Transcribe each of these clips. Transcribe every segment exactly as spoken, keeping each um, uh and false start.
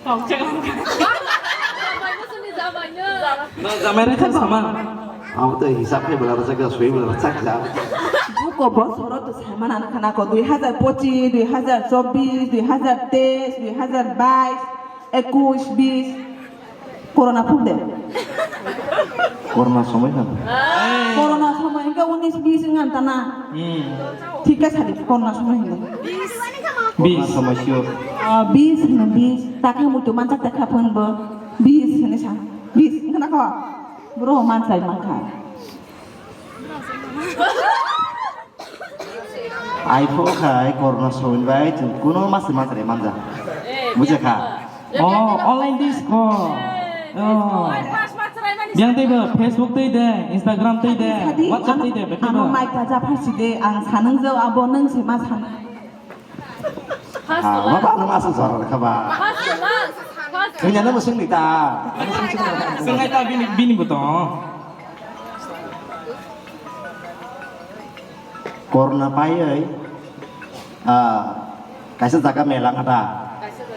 Kok chek. Jamaino sini, jamaino. No, jamai rwchak sama. Abo to hisab khai bwla rwchak, sui bwla rwchak ja. Buko bosoro to sama nang khana ko dui hazar pochis, dui hazar chobbish, dui hazar teis, dui hazar bais, ekush, bish. Corona phuk de. Corona somoi kha. Corona somoi hwnkhe unis bish wngkha tana. Hmm. Thik khe sadi corona somoi hwnkhe. Bish. Corona somoi sio. Ah, bish hwno bish. Takhe muitu manchak takha phone bo. Bish hwnwi sa. Bish wngkha na kho. Bro manchai mankha. Aipho khai corona soin bai chwng kuno mase mase re manja. Bujha kha? Oh, online disco. Oh. Yang tei ba Facebook tei de, Instagram tei de, WhatsApp tei de, betha ano ba. Mic ta ja pharsi de, ang sanang jao abo nang se ma san. Ah, baba ano masa jora kha ba. Kanya na musung ni ta. Sengai ta bini, bini buto. Corona paiwi, ah, kaisa jaga mela wngkha ta.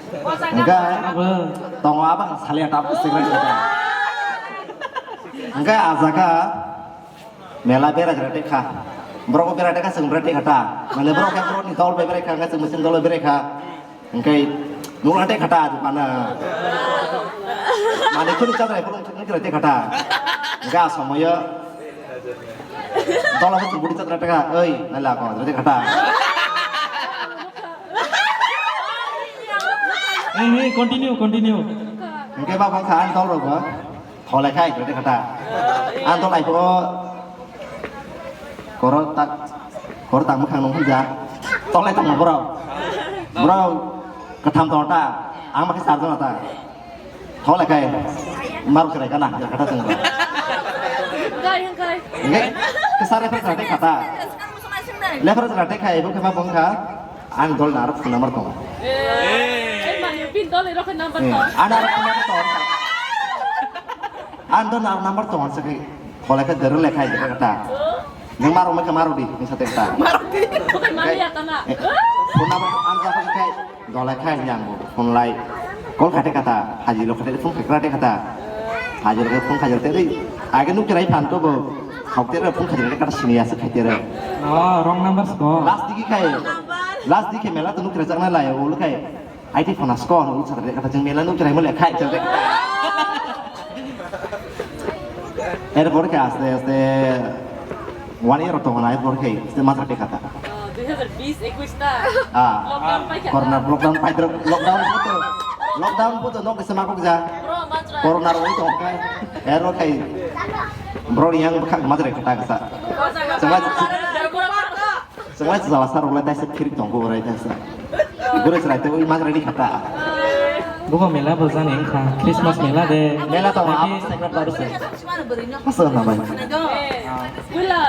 Hwnkhe tongo abang salia ta secret wngkha ta. Hwnkhe ah jaga mela bera jera tei kha. Borok bera tei kha, chwng bera tei kha ta. Mane borok khe borokni dol bai berai kha, hwnkhe chwng chwng dol bai berai kha. Hwnkhe nukla tei khata dukana. Mani khuni chadrai phuru nukla tei khata. Hwnkhe a somoyo dola bwswk budi chadrai tei kha, oi, naila ko tei khata. Hey, hey, continue, continue. Hwnkhe ba bangkha ang dol rok bo. Tholai khai, tholai khata. Ang tholai ko, koro tak, koro tak mwkhang nung hwnja. Tholai tongma borok. Borok katham tong ta. Ang makhe sarjona ta. Tholai khai. Maruk serai kana, khata tong. Hwnkhe, kwsa refer khata khata. Lefer khata khai, bo khe ma bongkha. Ang dol narok phone number tongo. Eh, eh, mani, pin dol rok number tongo. Ang narok phone number tongo. Ang dol narok number tongo, sakai kholai khe dero lekhai de kata. Nang maro mekha maro di, nang sate kata. Maro di. Bukan mani ya tana. Phone number ang japa kai, dol lekhai nyang bo, phone lai. Call khate kata, haji lo khate phone khakra te kata. Haji lo phone khajar te ri. Age nuk rai phan to bo. Khok te ri phone khajar te kata sini asa khai te ri. Oh, wrong number ko. Last digi khai. Last di khe mela to nukra chakna lai, o lukai. Aiti phone asko, no, ucha re kata jeng mela nukra mo le khai chal re. Er por khe aste aste one year to na, er por khe aste matra te kata. Oh, dui hazar bish ekush ta. Ah. Lockdown pai kha. Corona lockdown pai dro, lockdown puto. Lockdown puto nok se ma kok ja. Bro, matra. Corona ro to kai. Er por khai. Bro yang kha matra kata kasa. Oh, jaga. Sama. Bro, bro, bro. Chwng lai chwla sa rwlai taisa phirik tongo borai taisa. Gure chwrai tei ui mas ready khata. Bugo mela bo jani wngkha, Christmas mela de. Mela tongo, abo second bar se. Masa na bai. Bula.